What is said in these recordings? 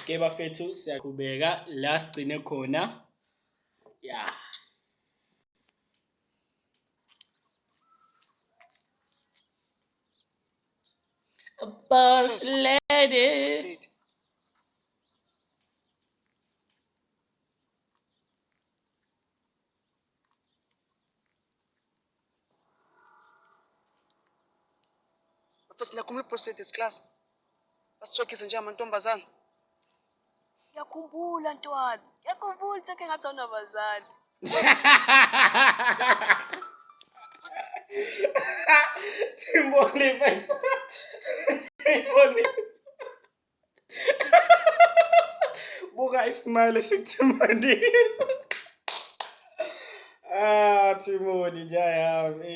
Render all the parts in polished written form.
Ke bafethu siyaqhubeka la sigcine khona. Ya. Boss lady. Bafethu niyakhumbula i-boss lady class? Basithwekise njengamantombazane. Ngiyakhumbula ntwana. Ngiyakhumbula ukuthi engathi awunabazali. Timboli mfethu. Timboli. Buka ismile esikuTimoni. Ah, Timoni nja yami.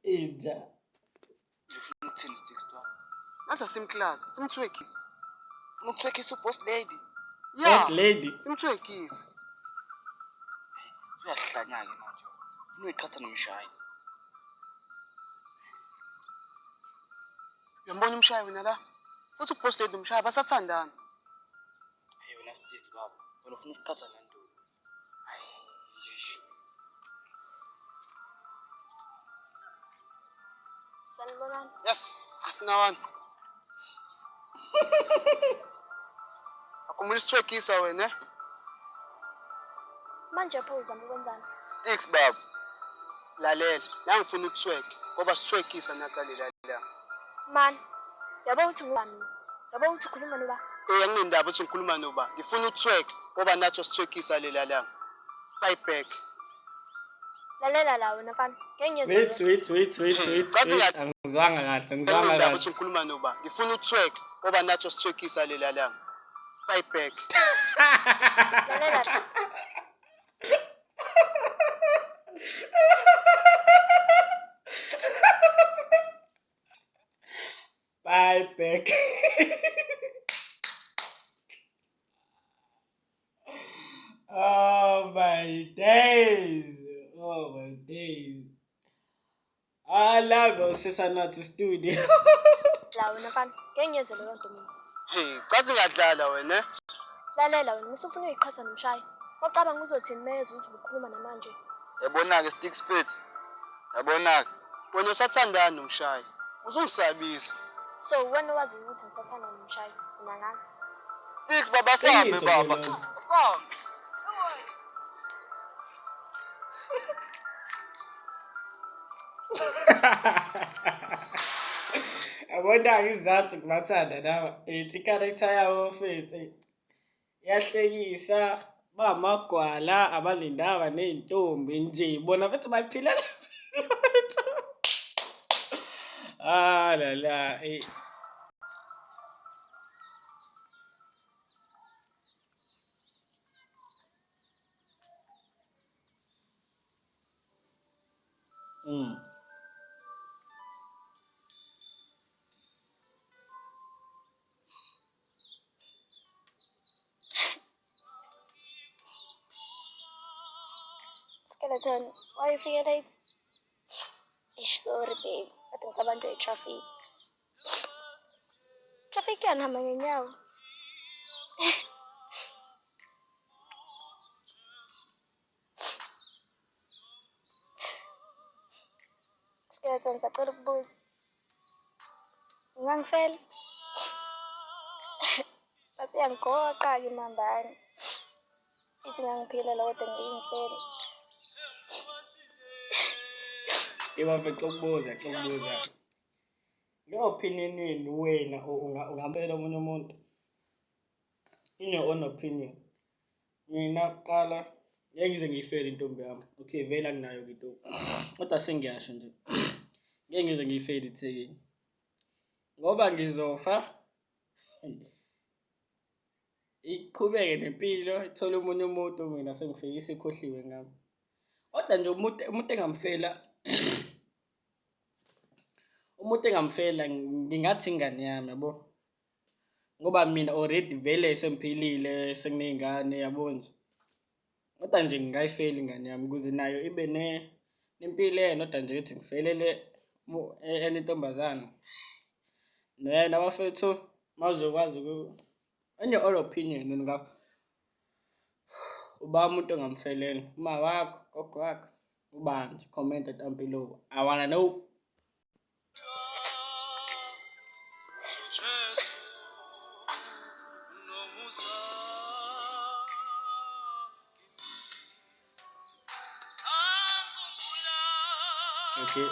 Inja. Ngifuna ukuthini Sticks ntwana? Nathi asimklaza, simthwekise. Ufuna ukuthwekisa uboss lady? Boss lady. Simthwekise. Uyahlanya-ke manje. Ufuna uyiqhatha nomshayi. Uyambona umshayi wena la? Futhi uboss lady nomshayi basathandana. Hey wena Sticks baba, wena ufuna ukuqhatha nantoni? Sanibonani. Yes, asinawani. Akhumbula isithwekisa wena. eh? Manje pho uzama ukwenzani? Sticks baba. Lalela, nangifuna ukuthweke ngoba sithwekisa nathi alela la. Man, yabo uthi ngubani mina? Yabo uthi ukhuluma noba? Eh anginendaba ukuthi ngikhuluma noba. Ngifuna ukuthweka ngoba nathi wasithwekisa lela langa. Bye back. Lalela la wena mfana. Ngeke ngiyezwa. Wait, wait, wait, wait, wait. Cathi wait. Angizwanga kahle, angizwanga Anginendaba kahle. ukuthi ngikhuluma noba. Ngifuna ukuthweka ngoba nathi wasithwekisa lela langa. Bye back. Lalela. Bye back. Oh my days. Oh my days. I love Osesanathi Studio. La wena mfana. Ngeke ngiyezwe leyo nto mina. Hey, cathi ngadlala wena. eh? Lalela wena, usufuna uyiqhatha nomshayi. Wacabanga uzothini meyezwa ukuthi ubukhuluma namanje? Yabona-ke Sticks Fit. Yabona-ke. Wena usathandana nomshayi. Uzongisabisa. So wena owaziyo ukuthi ngisathanda nomshayi, mina angazi. Sticks baba sambe Qiniso baba. ke lelo. Sambe. Yabona-ke izizathu kubathanda laba. Ithi i-character yabo mfethu. Iyahlekisa, bamagwala, abanendaba ney'ntombi nje. Bona bethi bayiphilela. Ah la la. Eh. Skeleton, why you fike late? Ish, sorry babe. Kade ngisabanjwe i-traffic. Traffic yanihamba ngenyawo. Skeleton, ngisacela ukubuza. Ungangifela? Base iyangigoqa-ke imambane. Ithi ngangiphilela kodwa ngeke ngifele. Ibambe xokubuza xokubuza. Your opinion yini wena ungamfela omunye umuntu? In your own opinion. Mina kuqala ngeke ngize ngiyifele intombi yami. Okay, vele anginayo-ke intombi. Kodwa sengiyasho nje. Ngeke ngize ngiyifele ithekeni. Ngoba ngizofa iqhubeke nempilo ithole omunye umuntu mina sengifike isikhohliwe ngami. Kodwa nje umuntu engamfela umuntu engamfela ngingathi ingane yami yabo. Ngoba mina already vele sengiphilile senginey'ngane yabo nje. Kodwa nje ngingayifeli ingane yami ukuze nayo ibe nempilo ende kodwa nje ngithi ngifelele enye intombazane. Nena bafethu. Mawuzokwazi ku in your own opinion wena uba umuntu ongamfelela uma wakho, gogo wakho, ubani? Comment down below. I wanna know. Okay.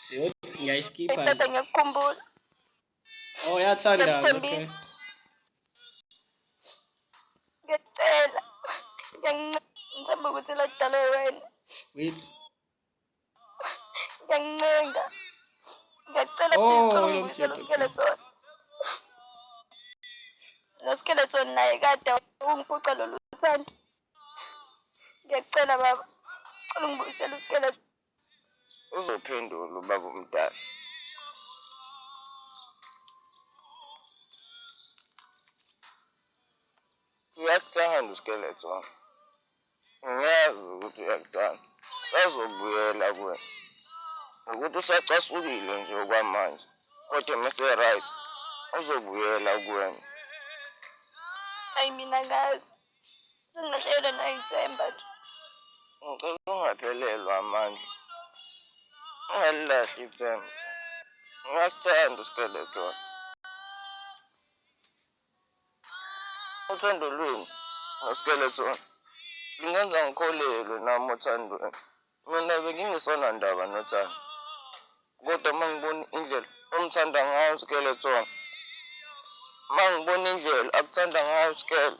Siyothi ngiyayiskipha. Tata ngiyakukhumbula. Oh, yathandaza. Okay. Ngiyakuthembisa. Ngiyacela. Ngiyancenga. Ngithemba ukuthi lakudalwe wena. Wait. Ngiyancenga. Ngiyacela Oh, please cela lo ungibuyisele mjita, okay. uSkeleton. NoSkeleton naye kade ungiphuca lolu thando. Ngiyacela baba. Cela ungibuyisele uSkeleton. Uzophendula ubaba omdala. Uyakuthanda uSkeleton. Ngiyazi ukuthi uyakuthanda. Usazobuyela kuwena. Ukuthi usacasukile nje okwamanje. Kodwa mese right uzobuyela kuwena. Hayi mina ngazi. Sengilahlekelwe nayithemba nje. Ngicela ungaphelelwa amandla. Ungalilahli ithemba. Ngiyakuthanda uSkeleton. Uthando lwenu noSkeleton lungenza ngikholelwe nami othandweni. Mina bengingesona ndaba nothando. Kodwa uma ngibona indlela omthanda ngayo uSkeleton, uma ngibona indlela akuthanda ngayo uSkele,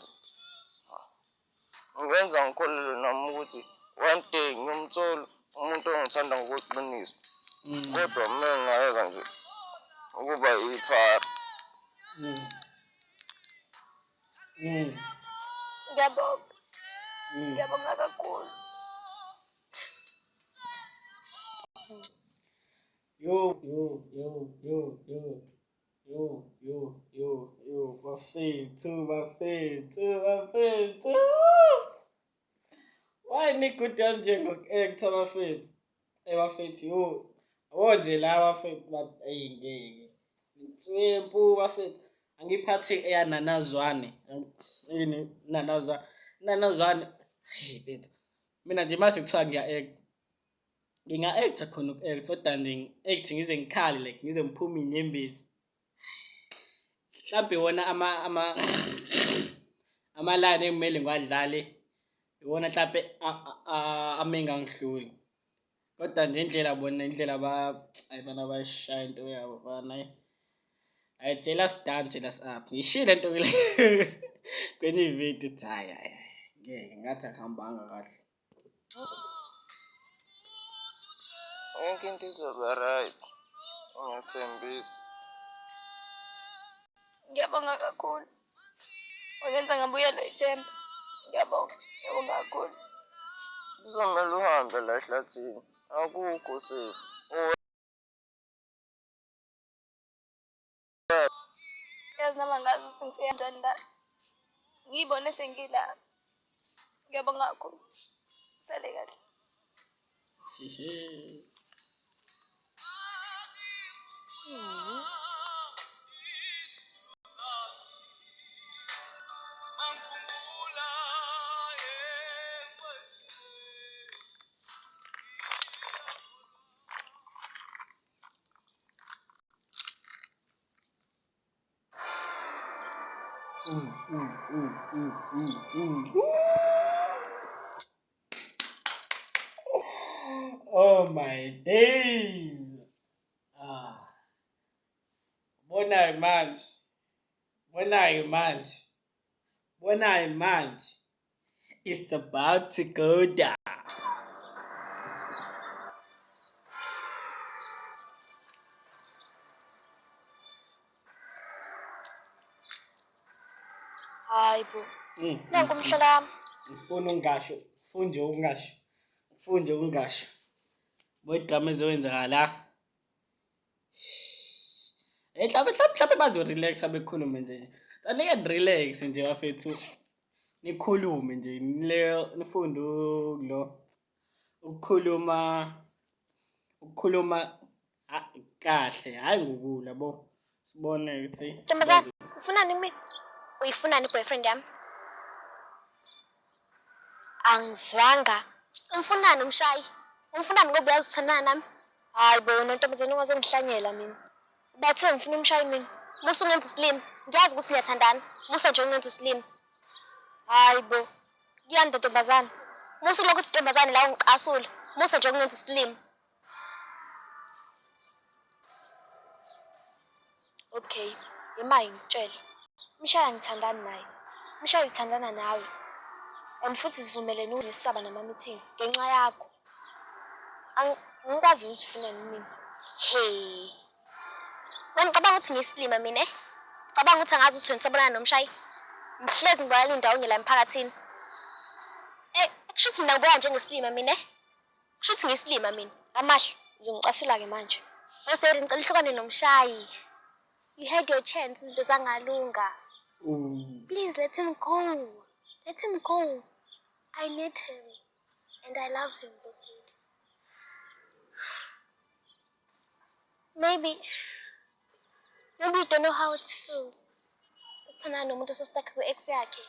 ngenza ngikholelwe nami ukuthi one day ngiyomthola umuntu ongithanda ngokweqiniso. Kodwa uma ngingayeka nje ukuba yiphara. Ngiyabonga. Ngiyabonga kakhulu. Yo, yo, yo, yo, yo, yo, yo, yo, yo, bafethu, bafethu, bafethu. Why ni-good kanje ngoku-actor bafethu? Eh bafethu, yo. Yabo nje la bafethu but eyi ngeke. Inswempu bafethu. Angiphathi eyananazwane. Yini nanazwane? Nanazwane. Hey mfethu. Mina nje mase kuthiwa ngiya-act. Nginga-act khona uku-act kodwa nje ngi-act ngize ngikhale like ngize ngiphume iy'nyembezi. Mhlampe iwona ama ama ama-line ekumele ngiwadlale iwona mhlampe amengangihluli. Kodwa nje indlela bona indlela ba ayi bana bayishaya into yabo bana ayi. Ayi jealous down jealous up. Ngishilo lento kule kwenye ividiyo ukuthi hayi hayi ngeke ngathi akuhambanga kahle. Yonke into izoba right. Ngiyathembisa. Ngiyabonga kakhulu. Wangenza ngabuyelwa ithemba. Ngiyabonga. Ngiyabonga kakhulu. Kuzomele uhambe la ehlathini. Akukho safe. Yazi nami angazi ukuthi ngifike kanjani la. Ngiyibone sengila. Ngiyabonga kakhulu. Usale kahle. Shishi. Oh my days. Ah. Bonayo manje. Bonayo manje. Bonayo manje. It's about to go down. Hayi bo. Nanku umhlola wami. Ngifuna ungasho, ngifuna ukungasho. Ngifuna ukungasho. Boy drama ezokwenzeka la. Eh mhlawumbe mhlawumbe bazo-relaxa bekhulume nje. Anike relax nje bafethu. Nikhulume nje nile nifunde ukulo ukukhuluma ukukhuluma kahle hayi ngokulwa bo. Sibone ukuthi Ntombazane. Ufunani kumina? Uyifunani i-boyfriend yami? Angizwanga. Umfunani umshayi? Umfunani ngoba uyazi uthandana nami? Hayi bo, wena ntombazane ungazongihlanyela mina. Bathe ngifuna umshayi mina. Musa ungenza isilima. Ngiyazi ukuthi niyathandana. Musa nje ungenza isilima. Hayi bo. Kuyanda ntombazane. Musa ulokhu uthi ntombazane la ungicasula. Musa nje ungenza isilima. Okay, yima ngikutshele. Umshayi angithandani naye. Umshayi uthandana nawe. And futhi sivumelene ukuthi ngisaba nama-meeting ngenxa yakho. Angikwazi ukuthi ufunani kumina. Hey. Wena ngicabanga ukuthi ngiyisilima mina, eh? Cabanga ukuthi angazi ukuthi wena usabonana nomshayi. Ngihlezi ngibonana indawonye la emphakathini. Eh, kusho ukuthi mina ngibona njengesilima mina, eh? Kusho ukuthi ngiyisilima mina. Amahle, uzongicasula-ke manje. Boss lady, ngicela uhlukane nomshayi. You had your chance, izinto zangalunga. Please let him go. Let him go. I need him. And I love him, boss lady. Maybe you don't know how it feels. Ukuthandana nomuntu osestuck ku-ex yakhe.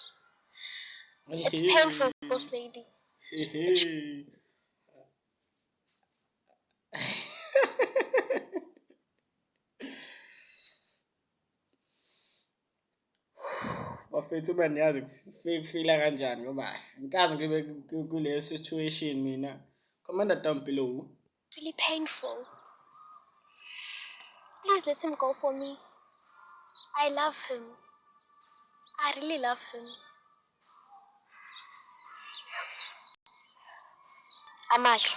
It's painful, boss lady. Hehe. Bafethu, uma niyazi kufila kanjani ngoba ngikaze ngibe kuleyo situation mina. Comment down below. It's really painful. Please let him go for me. I love him. I really love him. Amahle,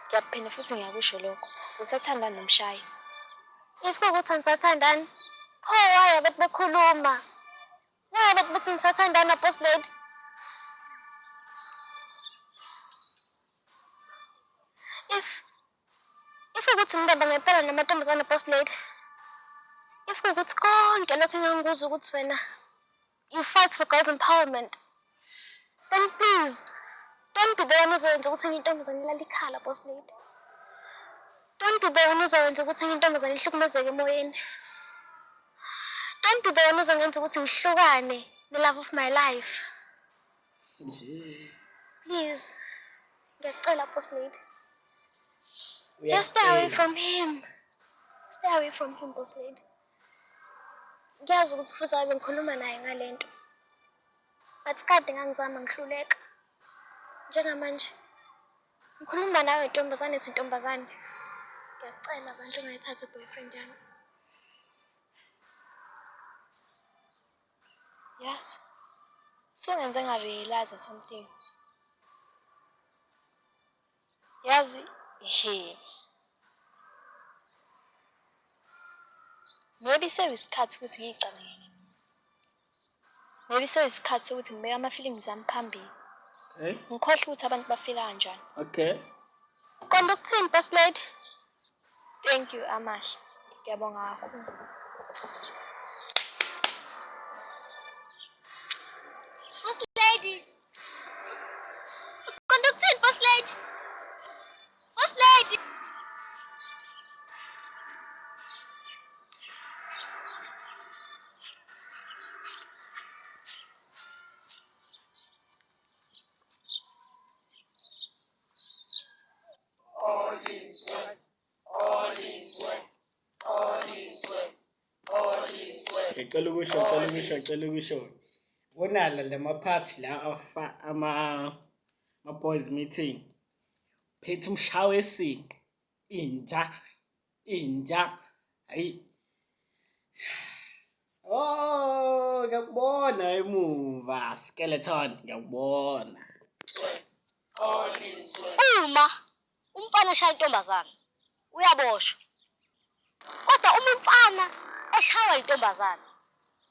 ngiyakuphinda futhi ngiyakusho lokho. Usathandana nomshayi. If kuwukuthi angisathandani, pho why abantu bekhuluma? Why abantu bethi ngisathandana, boss lady? If ukuthi ngibamba ngempela namantombazane, boss lady. If kuwukuthi konke lokhu engangikuzwa ukuthi wena you fight for girls empowerment, then please don't be the one ozowenza ukuthi enye intombazane ilale ikhala, boss lady. Don't be the one ozowenza ukuthi enye intombazane ihlukumezeke emoyeni. Don't be the one ozongenza ukuthi ngihlukane ne-love of my life. Nje. Please, ngiyacela, boss lady. Just stay away Uyacela. from him. Stay away from him, boss lady. Ngiyazi ukuthi futhi abe ngikhuluma naye ngale nto. But kade ngangizama ngihluleka. Njengamanje ngikhuluma nawe ntombazane ethi ntombazane. Ngiyacela abantu ungayithathi boyfriend yami. Yes. Sungenze ngarealize something. Yazi, he. Maybe sekuyisikhathi ukuthi ngiyicabangele mina. Maybe sekuyisikhathi sokuthi ngibeke ama-feelings ami phambili. Okay. Ngikhohlwe ukuthi abantu bafila kanjani. Okay. Uqonde ukuthini, boss lady? Thank you, Amahle. Ngiyabonga kakhulu. Boss lady. Uqonde ukuthini, boss lady? Boss lady. Ngicela ukusho, ngicela ukusho, ngicela ukusho. Bonala lama party la afa ama boys meeting. Phethe umshawo wesinqe. Inja. Inja. Hayi. Oh, ngiyakubona emuva skeleton, ngiyakubona. Uma umfana eshaya intombazane, uyaboshwa. Kodwa uma umfana eshaywa intombazane,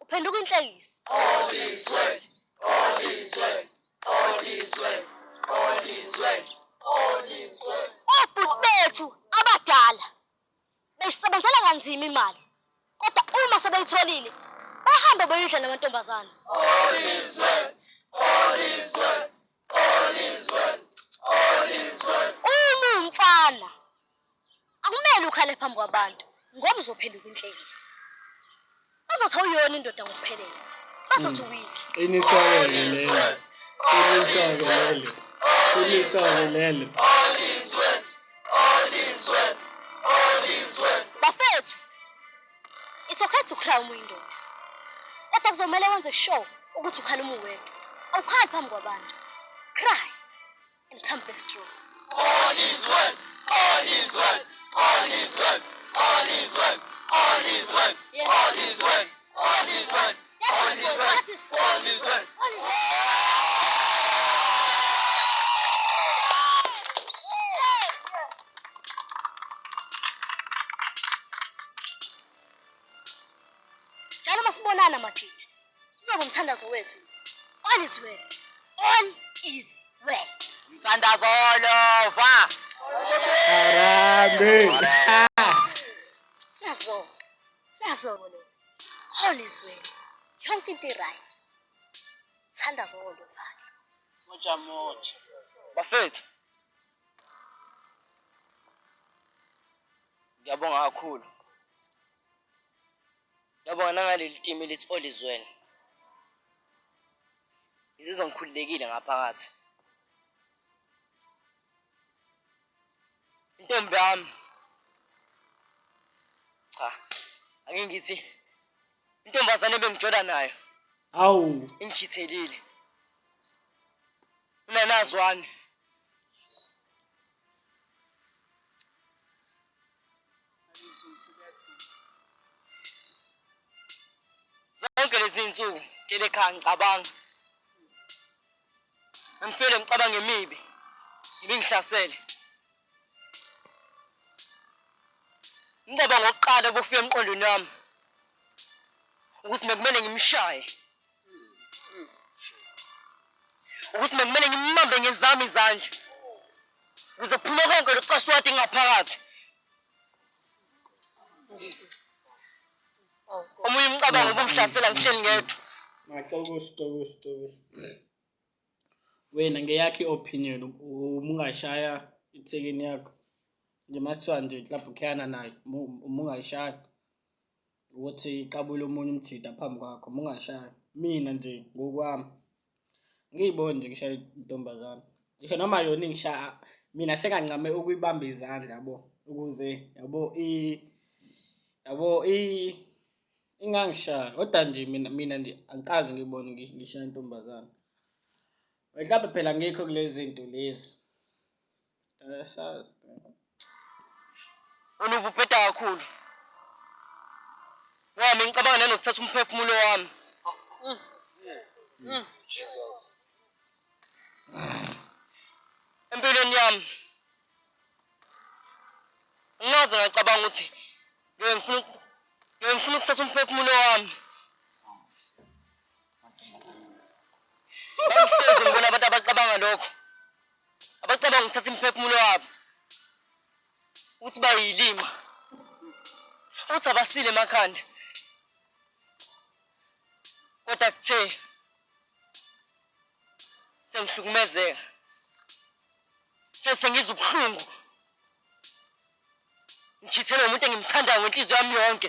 uphenduka inhlekisa. Olizwe, olizwe, olizwe, olizwe, olizwe. Obhuti bethu abadala beyisebenzela kanzima imali, kodwa uma sebeyitholile bahambe boyidla namantombazane. Olizwe, olizwe, olizwe, olizwe. Uma uwumfana akumele ukhale phambi kwabantu ngoba uzophenduka inhlekisa. Bazothi awuyona indoda ngokuphelele. Bazothi weak. Qiniso-ke lelo. Qiniso-ke lelo. Qiniso-ke lelo. Bafethu, it's okay to cry uma uyindoda. Kodwa kuzomele wenze sure ukuthi ukhala uma uwedwa. Awukhali phambi kwabantu. Cry and come back strong. Yeah. That's it, boy. That's it, boy. All is well. Njalo masibonana majita. Uzoba umthandazo wethu. All is well. All is well. Mthandazo olova. Harambe. Nazo. Nazo lo. All is well. Yonke into i-right. Thandazo olova. Moja moja. Bafethu. Ngiyabonga kakhulu. Ngiyabonga nangaleli team elithi All is well. Ngizizwa ngikhululekile ngaphakathi. Intombi yami. Cha. Ake ngithi intombazane ebengijola nayo Awu. ingijithelile. Unanazwani. Zonke lezi zinsuku ngitshele ekhaya ngicabanga. Ngifele ngicabanga emibi. Ibingihlasele. Umcabango wokuqala obufika emqondweni wami ukuthi bekumele ngimshaye. Ukuthi bekumele ngimbambe ngezami izandla. Ukuze kuphume konke lokucaswati ngaphakathi. Omunye umcabango ubungihlasela ngihleli ngedwa. Macokusho, cokusho, cokusho. Wena ngeyakho i-opinion uma ungayishaya ithekeni yakho. Nje makuthiwa nje mhlawumbe ukhiyana nayo uma ungayishaya ukuthi iqabule omunye umjita phambi kwakho uma ungayishaya. Mina nje ngokwami ngiyibone nje ngishaya intombazane. Ngisho noma yona ingishaya mina sengancame ukuyibamba izandla yabo ukuze yabo yabo ingangishaya kodwa nje mina nje angikaze ngibone ngishaya intombazane. Mhlawumbe phela ngikho kulezi zinto lezi. Asazi. Wena ububheda kakhulu. Wami ngicabanga nanokuthatha umphefumulo wami. Empilweni yami ngingaze ngacabanga ukuthi ngeke ngifuna ukuthatha umphefumulo wami. Ngangihlezi ngibona abantu abacabanga lokho. Abacabanga ukuthatha imiphefumulo yabo. Ukuthi bayilima. Ukuthi abasile emakhanda. Kodwa kuthe sengihlukumezeka. Sesengizwa ubuhlungu. Ngijithele umuntu engimthandayo ngenhliziyo yami yonke.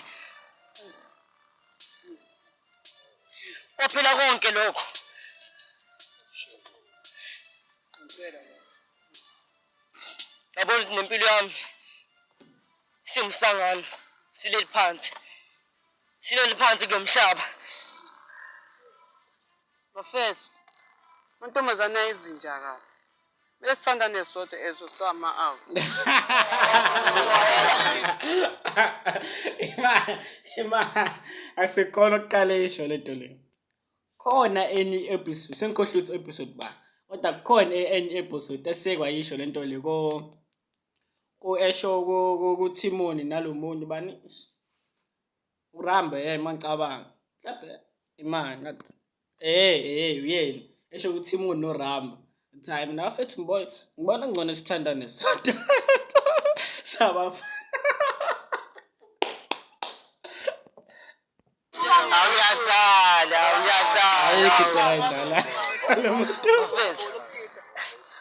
Kwaphela konke lokho. Yabona ukuthi nempilo yami siwumsangano, sileli phansi. Sileli phansi kulo mhlaba. Bafethu, amantombazane ayizinja kabi. Kumele sithandane sodwa as sama-out. Ima asikhona ukuqala isho lento le. Khona enye episode sengikhohlwe ukuthi episode ba. Kodwa kukhona enye episode esekwayisho lento le ko ko esho ko Timoni nalomuntu bani uRambo mangicabanga. Mhlawumbe imali ngathi uyena esho ukuthi Timoni noRambo. Uthi hayi mina bafethu ngibona ngcono sithandane sodwa. Sabafana. Awuyadlala, awuyadlala. Ayikho into ayidlala lo muntu. Bafethu.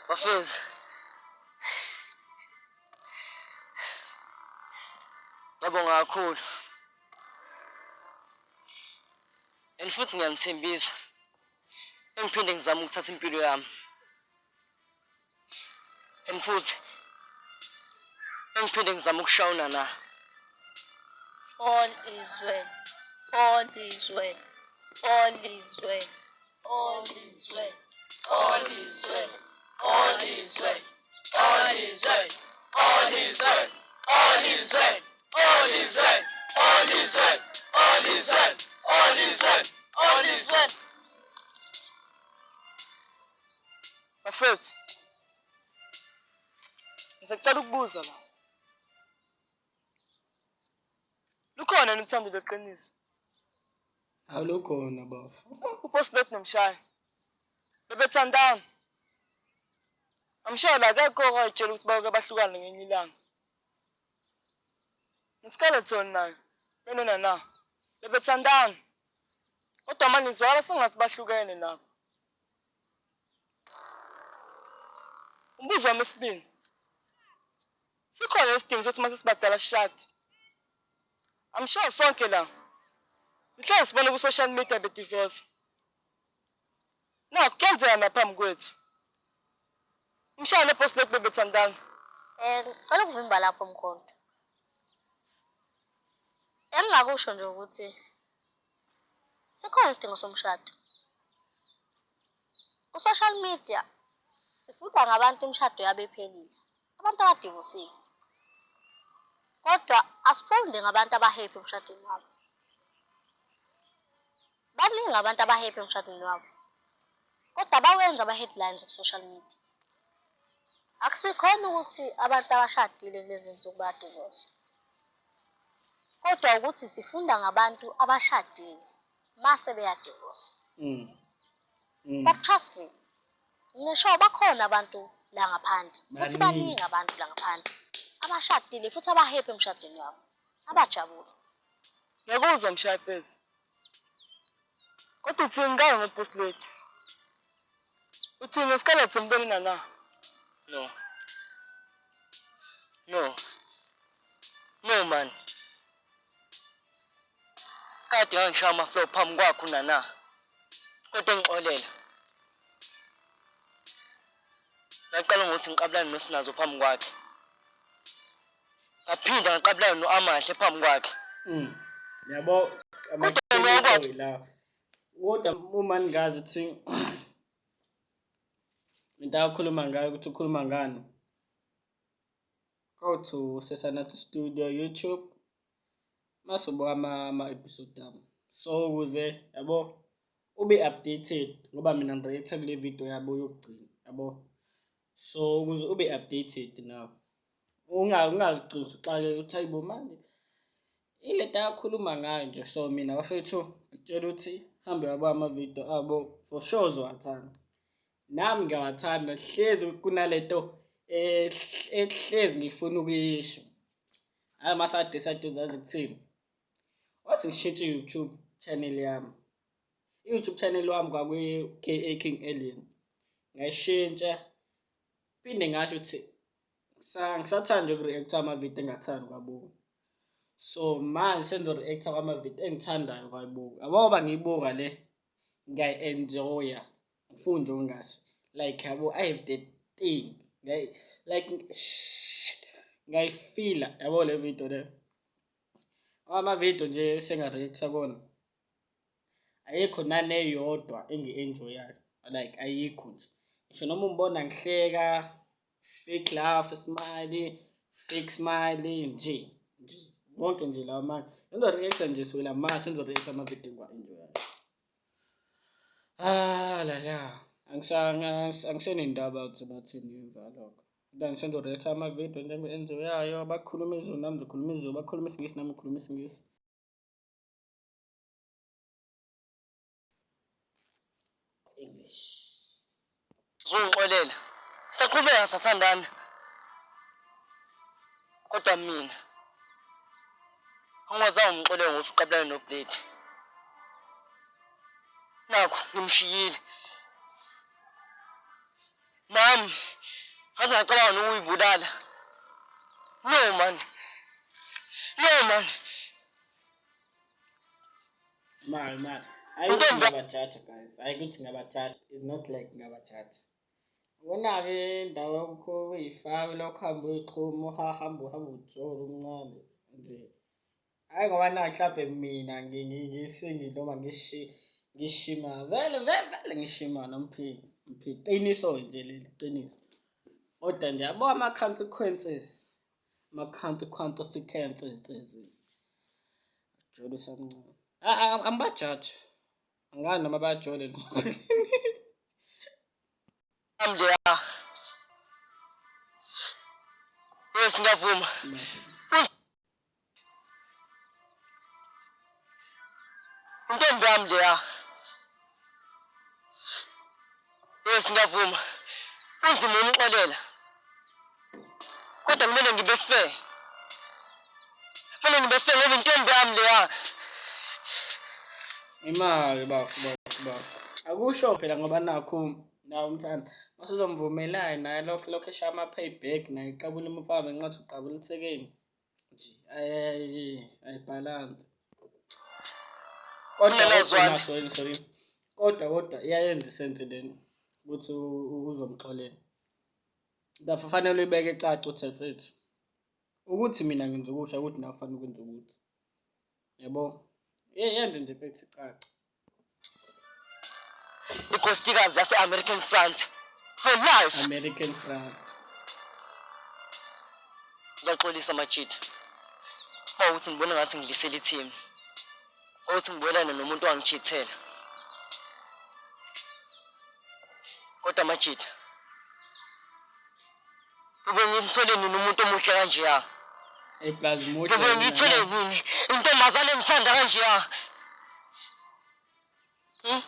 Bafethu. Ngiyabonga kakhulu. And futhi ngiyanithembisa, engiphinde ngizame ukuthatha impilo yami. And futhi engiphinde ngizame ukushawuna na. All is well. All is well. All is well. All is well. All is well. All is well. All is well. All is well. All is well. All is well. All is well. All is well. All is well. All is well. Bafethu, ngisacela ukubuza la. Lukhona yini uthando lweqiniso? Alukhona bafo. UBoss Lady noMshayi bebethandana. Amshayi la akekho owayetshela ukuthi bake bahlukane ngelinye ilanga. NoSkeleton naye benoNana bebethandana. Kodwa manje ngizwakala sengathi bahlukene nabo. Umbuzo wami wesibili. Sikhona isidingo sokuthi uma sesibadala sishade? I'm sure sonke la sihlale sibone ku-social media bedivorce. Nakhu kuyenzeka naphambi kwethu. Umshaya noBoss Lady bebethandana. Ngicela ukuvimba lapho Mkhonto. Engingakusho nje ukuthi sikhona isidingo somshado. Ku-social media sifunda ngabantu imishado yabo iphelile, abantu abadivosile. Kodwa asifundi ngabantu aba-happy emshadweni wabo. Baningi abantu aba-happy emshadweni wabo, kodwa bawenza ama-headlines ku-social media. Akusikhona ukuthi abantu abashadile kulezi zinsuku bayadivosa, kodwa ukuthi sifunda ngabantu abashadile mase beyadivosa. But trust me, ngisho bakhona abantu la ngaphandle, futhi Baningi. baningi abantu la ngaphandle abashadile futhi aba-happy emshadweni wabo, abajabule. Ngiyakuzwa Mshayi mfethu. Kodwa uthini ngayo ngoBoss Lady? Uthini ngeSkeleton benoNana? No. No. No man. Kade ngangishaya ama-flow phambi kwakho uNana. Kodwa engixolela. Ngaqala ngokuthi ngiqabulane noSinazo phambi kwakhe. Ngaphinda ngaqabulana no-Amahle phambi kwakhe. Yabo Kodwa amaqiniso lokho la. Kodwa uma ningazi ukuthi into akhuluma ngayo ukuthi ukhuluma ngani. Go to Sesanathi Studio YouTube. Mase ubuka ama-episode ami. So ukuze yabo ube updated ngoba mina ngi-react kule video yabo yokugcina yabo. So ukuze ube updated nawe. Ungazigcini usuxakeka ukuthi hayibo manje ilento akakhuluma ngayo nje. So mina bafethu ngikutshela ukuthi hambe yabo ama-video abo, for sure uzowathanda. Nami ngiyawathanda, hlezi kunalento ehlezi ngifuna ukuyisho. Hhayi masade sade zazi ukuthini. Wathi ngishintshe i-YouTube channel yami. I-YouTube channel wami kwakuyi-KA King Alien. Ngayishintsha, phinde ngasho ukuthi ngisathanda uku-react-a ama-video engingathandi ukuwabuka. So manje sengizo-react-a kwama-video engithandayo ukuwabuka. Yabo ngiyibuka le, ngiyayi-enjoy-a, angifuni nje ukungasho. Like yabo, I have the thing, like shit, ngiyayifila yabo le video le. Ama-video nje esenga-react-a kuwona, ayikho naneyodwa engi-enjoy-ayo, like ayikho nje. Ngisho noma ungibona ngihleka, fake laugh, smile, fake smile nje nje wonke nje lawa manje. Sengizo-react-a nje sukela manje, sengizo-react-a ama-video engiwa-enjoy-ayo. Ah la la, angisenendaba ukuthi bathini ngemva kwalokho. Kodwa ngisenzo-react-a ama-video nje engiwa-enjoy-ayo, bakhuluma isiZulu nami ngizokhuluma isiZulu, bakhuluma isiNgisi nami ngikhuluma isiNgisi. English. Uzongixolela. Saqhubeka sathandana. Kodwa mina angingazange ngimxolele ngokuthi uqabulane noBlade. Nakhu ngimshiyile. Nami ngaze ngacabanga nokuyibulala. No man. No man. Mali mali. Hayi ukuthi ngiyabajaja guys, hayi ukuthi ngiyabajaja, it's not like ngiyabajaja. Ubona-ke indawo yakho uyifake lokho uhambe uyixhuma uhambe uhambe ujole umncane nje. Hhayi ngoba na mhlampe mina ngisingi noma ngishima vele vele vele ngishima nomphiki mphiki qiniso nje leli qiniso. Kodwa nje yabo ama-consequences, ama-consequences. Jole usamncane. Angibajaji. Angani noma bayajole noma. Leya. Yes, ngiyavuma. Intombi yami leya. Yes, ngiyavuma. Kunzima umxolela. Kodwa kumele ngibe fair. Kumele ngibe fair ngoba intombi yami leya. Imali bafo bafo bafo. Akusho phela ngoba nakhu nawe umthanda. Masuzomvumelana naye lokho lokho eshaya ama-payback naye iqabula umfana engathi uqabula ithekeni. Nje ayi ayibhalansi. Kodwa Ungenazwani. sorry sorry. Kodwa kodwa iyayenza isense lena ukuthi uzomxolela. Lapho fanele uyibeke icace uthi mfethu ukuthi mina ngenza ukusha ukuthi nawe fanele ukwenza ukuthi. Yabo? Yenze nje mfethu icace. Inkosikazi yase-American France for life. American France. Ngiyaxolisa majita. Uma ukuthi ngibona ngathi ngilisela i-team. Ukuthi ngibuyelane nomuntu owangichithela. Kodwa majita. Kube ngimthole nini umuntu omuhle kanjeya? Hey plus muhle. Kube ngiyithole nini intombazane engithanda kanjeya? Hmm?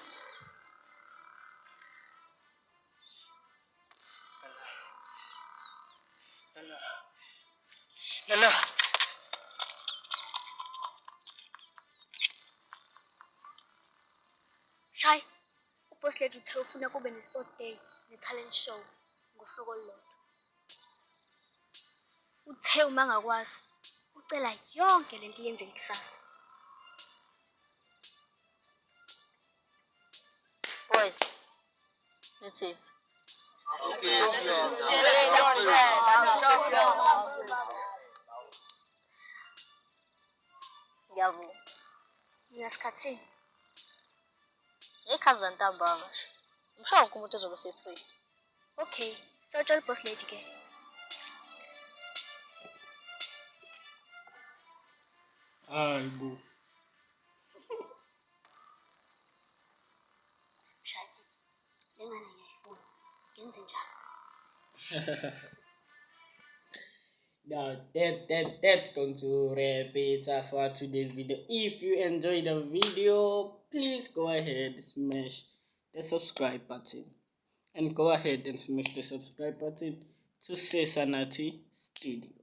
Nana. Shayi, uboss lady uthe ufuna kube ne-sport day ne-talent show ngosuku olulodwa. Uthe uma angakwazi, ucela yonke lento iyenzeke kusasa. Boys, nithini? Ngiyavuma. Ngingasikhathini? Ngey'khathi zantambama nje. Ngisho wonke umuntu ozobe ese-free. Okay, sotshela uboss lady ke. Hayi bo. Mshayi please. Le ngane ngiyayifuna. Ngenze njani? Now that going to wrap it up for today's video. If you enjoyed the video, please go ahead smash the subscribe button and go ahead and smash the subscribe button to Sesanathi Studio.